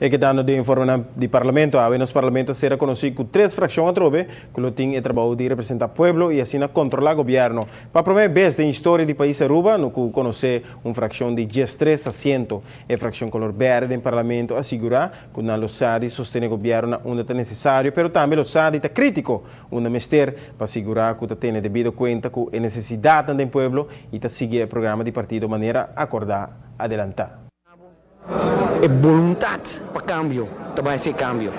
E kedando den informe di parlamento, awe nos parlamento a sera konosí ku tres frakshon atrobe ku lo tin e trabou di representá pueblo i asina kontrolá gobièrnu. Pa promé bes den historia di pais Aruba no ku konosé un frakshon di 13 asiento. E frakshon kolor bèrdè den parlamento a sigurá ku nan lo sa di sostené gobièrnu na unda ta nesesario, pero tambe lo sa di ta krítiko unda mester pa sigurá ku ta tene debido kuenta ku e nesesidatnan den pueblo i ta sigui e programa di partido manera akordá adelantá. E boluntat pa kambio ta bai hasi e kambio.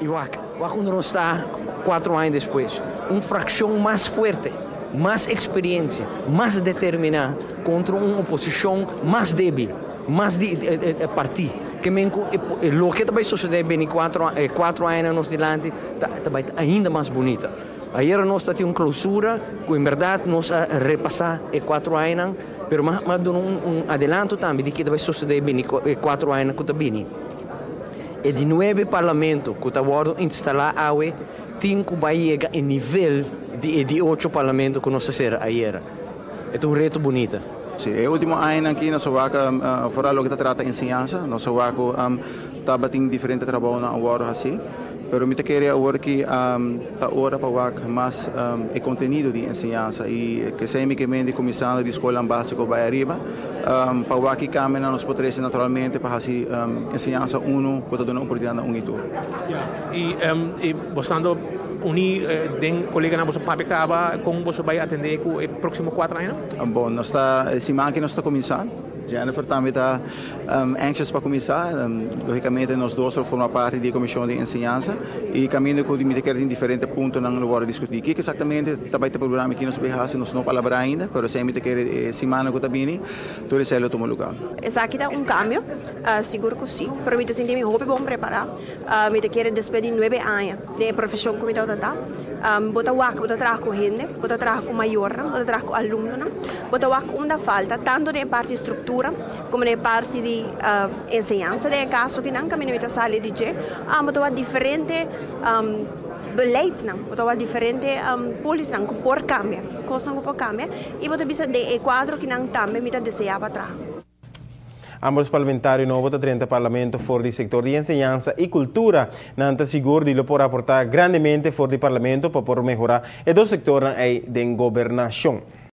I wak, wak unda nos ta 4 aña despues. Un frakshon mas fuerte, mas eksperensia, mas determiná kontra un oposishon mas débil, mas di partí. Ke men ku loke ta bai sosodé bini 4 aña nos dilanti ta bai ainda mas bunita. Ayera nos tabatin un klousura ku en berdat nos a repasá e 4 aña, pero m'a duna un adelanto tambe di kiko ta bai sosodé bini 4 aña ku ta bini. E di nuebe parlamento ku ta wòrdu instalá awe tin ku bai yega e nivel di e di ocho parlamento ku nos a sera ayera. E un reto bunita. Si, e último aña aki nos a wak vooral loke ta trata enseñansa, nos a wak tabatin diferente trabou a wòrdu hasí. Pero mi ta kere awor ku ta ora pa wak mas e kontenido di enseñansa i ku esei mi ke men kuminsando di skol básiko bai ariba pa wak e kambio nos por trese naturalmente pa hasi enseñansa uno ku ta duna oportunidat na un i tur. I bo uni den koleganan, boso papia kaba kon boso bai atendé ku e próksimo 4 aña? Bon, nos ta siman ku nos ta kuminsando. Jennifer tambe ta anxious pa kuminsá. Lógikamente, nos dos ta forma parti di e komishon di enseñansa i kaminda ku mi ke tin diferente puntonan lo wòrdu diskutí. Kiko eksaktamente tambe e programa ku nos bai hasi, nos no a palabrá ainda, pero semper ke siman ku ta bini, tur esei lo tuma lugá. Esaki ta un kambio, sigur ku si, pero mi ta sinti mi hopi bon prepará. Mi ta kere despues di 9 aña di profeshon ku mi ta bo ta wak, bo ta traha ku hende, bo ta traha ku mayor, bo ta traha ku alumno, bo ta wak unda falta, tantu den parti di struktura komo den parti di enseñansa, den kaso ku nan kaminda mi ta sali di dje, bo ta wak diferente beleidnan, bo ta wak diferente policynan ku por kambia, kosnan ku por kambia, i bo ta bisa den e kuadro ku nan tambe mi ta deseá pa traha. Ambos parlamentario nobo ta drenta parlamento for di sektor di enseñansa i kultura. Nan ta sigur di lo por aportá grandemente for di parlamento pa por mehorá e dos sektornan ei den gobernashon.